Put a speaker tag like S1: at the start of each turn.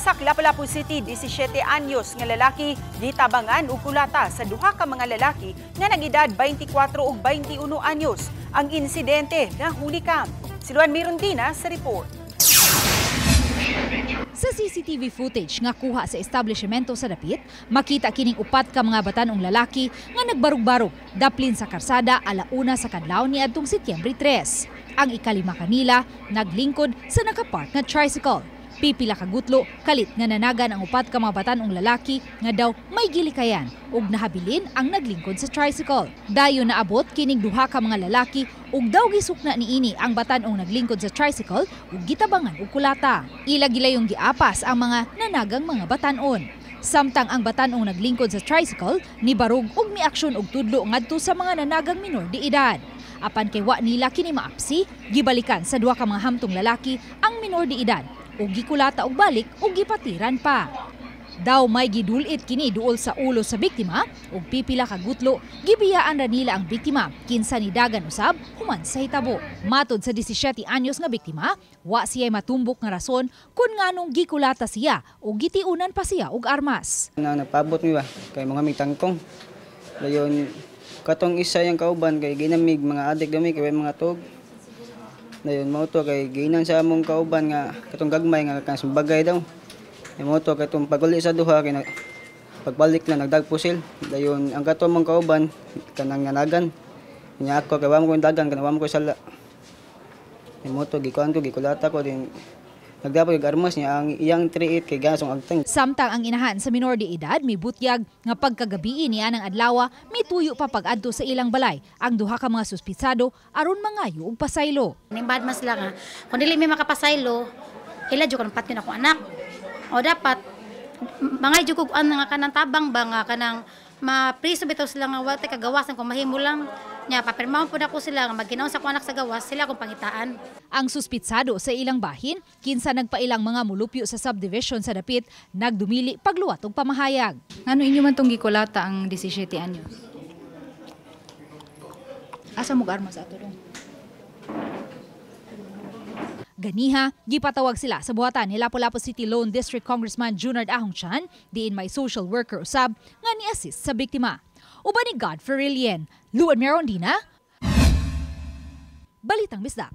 S1: Basak, Lapu-Lapu City, 17 anyos nga lalaki gitabangan og kulata sa duha ka mga lalaki nga nag-edad 24 ug 21 anyos. Ang insidente nahuli kam. Si Luan Mirondina sa report.
S2: Sa CCTV footage nga kuha sa establishmento sa dapit, makita kining upat ka mga batanong lalaki nga nagbarug-barug daplin sa karsada 1:00 sa kadlawon niadtong Setyembre 3. Ang ikalima kanila naglingkod sa nakapark nga tricycle. Pipila ka gutlo kalit nga nanagan ang upat ka mga batanong lalaki nga daw may gilikayan ug nahabilin ang naglingkod sa tricycle. Dayon naabot kining duha ka mga lalaki ug daw gisukna niini ang batanong naglingkod sa tricycle ug gitabangan og kulata. Ila gilayong giapas ang mga nanagang mga batanon. Samtang ang batanong naglingkod sa tricycle nibarog ug miaksyon og tudlo ngadto sa mga nanagang minor de edad. Apan kay wa nila kini maapsi, gibalikan sa duha ka mga hamtong lalaki ang minor de edad ug gikulata og balik ug gipatiran pa. Daw may gidulit kini duol sa ulo sa biktima ug pipila ka gutlo gibiyaan ra nila ang biktima kinsa nidagan usab human sa hitabo. Matod sa 17 anyos nga biktima, wa siya'y matumbok nga rason kun nganong gikulata siya ug gitiunan pa siya og armas.
S3: Na nagpaabot mi ba kay mga mig tangkong. Dayon katong isa yang kauban kay ginamig mga adik gami kay mga tug. Dayon mao to kay giinan sa among kauban nga katong gagmay nga kanang bagay daw. Ay mao to katong paguli sa duha kay pagbalik na nagdagpo sil. Dayon ang katong among kauban kanang nanagan. Nya ako kay wa mo ko dagan kanang wa mo ko sala. Ay mao to gikuan ko gikulata ko din. Nagdapat og armas niya ang iyang 38 kay gasong agtang.
S2: Samtang ang inahan sa minor de edad mibutyag nga pagkagabii niya ng adlaw mituyo pa pag-adto sa ilang balay ang duha ka mga suspitsado aron mangayo og pasaylo.
S4: Nimbad man sila nga kung dili mi makapasaylo ila jud kanang patyon akong anak. O dapat mga jud kog an nga kanang tabang ba nga kanang mapriso bitaw sila nga wa tay kagawasan kung mahimo lang. Nya papirmahon pud ako sila nga magginaon sa akong anak sa gawas sila akong pangitaan.
S2: Ang suspitsado sa ilang bahin kinsa nagpailang mga mulupyo sa subdivision sa dapit nagdumili pagluwat og pamahayag.
S5: Ngano inyo man tong gikulata ang 17 anyos? Asa mo armas ato dong?
S2: Ganiha, gipatawag sila sa buhatan ni Lapu-Lapu City Lone District Congressman Junard Ahong Chan, diin may social worker usab nga ni-assist sa biktima. Uban ni Godfrey Rilien, Luan Merondina, Balitang Bisdak.